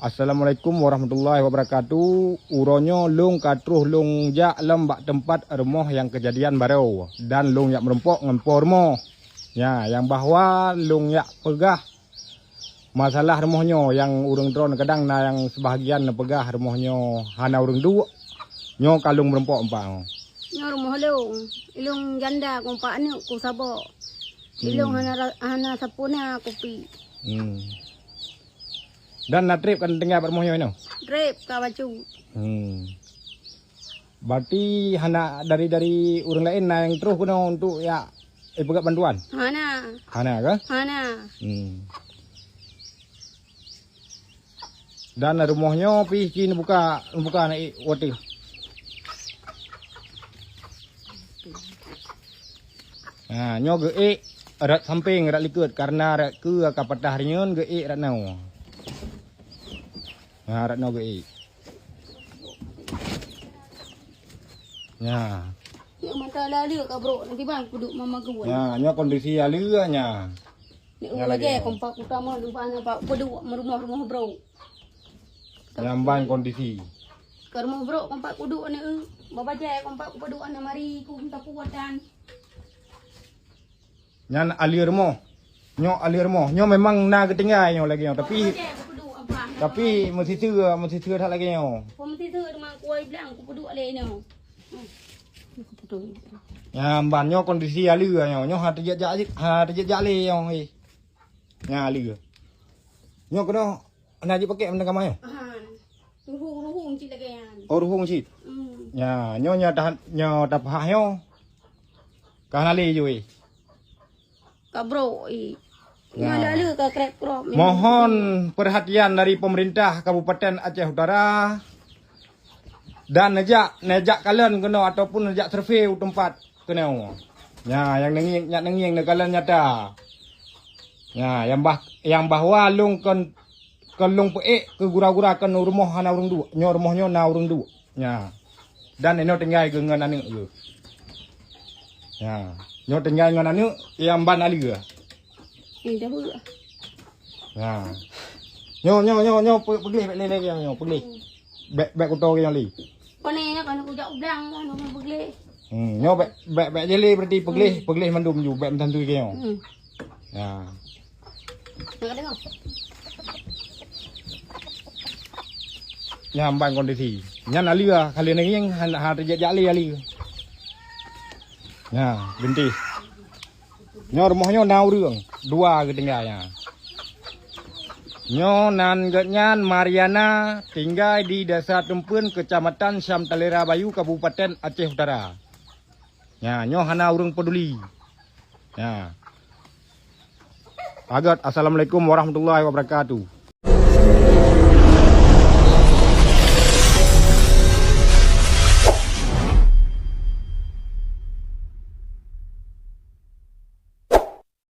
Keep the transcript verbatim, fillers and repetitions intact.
Assalamualaikum warahmatullahi wabarakatuh. Uroe nyoe lôn ka troh lôn jak lom bak teumpat rumoh nyang keujadian barô dan lôn jak meurumpok ngon po rumoh. Nya, nyang bahwa lôn jak peugah masalah rumoh nyoe nyang ureuëng droe kadang na nyang seubahagian neupeugah rumoh nyoe hana ureuëng duek. Nyoe ka lôn meurumpok empat. Nyoe rumoh lôn, ilôn janda kumpak aneuk ku saboh. Ilôn hana ra-, hana sapeue na kupi. Hmm. Dan na treb kan tinggai bak rumoh nyoe inoe? Treb ka bacut. Hmm. Berarti hana dari, dari ureuëng laén na nyang troh keunoe untuk ya, eh, peugah bantuan? Hana. Hana kah? Hana. Hmm. Dan rumoh nyoe pih ci neubuka, neubuka na ék watèe. Ha, nyoe geuék rot sampéng, rot likot, karena rot keue ka patah rinyeun geuék rot nyoe. Ha, rot nyoe geuék. Nya. Nyoe mata laleue ka brok nanti bang kuduek mama geuwan. Nya, nyoe kondisi aleue nya. Ni lagèe kompak utama lupa na pak kuduek meurumah-rumah brok. Nyamban kondisi. Ke rumah brok kompak kuduek ni. Babajai kompak kuduek na mari ku minta puatan. Nyan aleue rumoh. Nyoe aleue rumoh. Nyoe memang na geutinggai nyoe lagèe nyoe, tapi, tapi meusiteue, meusiteue that lagèe nyoe. Peumeuteue teuma kuai blang kupeuduk lé nyoe. Nyan ban nyoe kondisi aleue nyoe. Nyoe ha teujak jak, ha teujak jak lé nyoe. Nyan aleue. Nyoe keunoe Hana jipakèk mantong kama nyoe? Ha. Ruhueng-ruhueng cit lagèe nyan. Oh, ruhueng cit. Hmm. Nya, nyoe nya tahan, nyoe tapahah nyoe. Ka hana lé jui. Ka brok i. Nya. Nyoe lalu ka krep krop. Mohon perhatian dari pemerintah Kabupaten Aceh Utara. Dan neujak, neujak kalon keunoe ataupun neujak survei u teumpat keunoe. Nya, nyang neungieng, nyang neungieng neukalon nyata. Nya, nyang bah, nyang bahwa lôn kon, kon lôn peuék keu gura-gura kon rumoh hana ureueng duek. Nyoe rumoh nyoe na ureueng duek. Nya. Dan inoe tinggai geuh ngon aneuk geuh. Nya. Nyoe tinggai ngon aneuk, nyang ban aleue. Eh, dah beuh. Nya. Nyoe, nyoe, nyoe, nyoe, pe-, peugléh, bèk lé-lé nyoe, nyoe, peugléh. Hmm. Bèk, bèk kuto nyoe lé. Pane nyoe kan kujak u blang kan, nyoe peugléh. Hmm, nyoe bèk, bèk, bèk jih lé berarti peugléh, hmm, peugléh mandum ju, bèk meutantu nyoe. Hmm. Nya. Nak ka deungoe. Nya ban kondisi. Nyan aleue, ka lheueh neungieng, han, han teujak jak lé aleue. Nya, bintéh. Nyoe rumoh nyoe na ureueng, dua geutinggai nyan. Nyoe nan geuhnyan Mariana, tinggai di Desa Teumpeuen, Kecamatan Syam Talera Bayu, Kabupaten Aceh Utara. Nya, nyoe hana ureueng peduli. Nya. Pagot, assalamualaikum warahmatullahi wabarakatuh.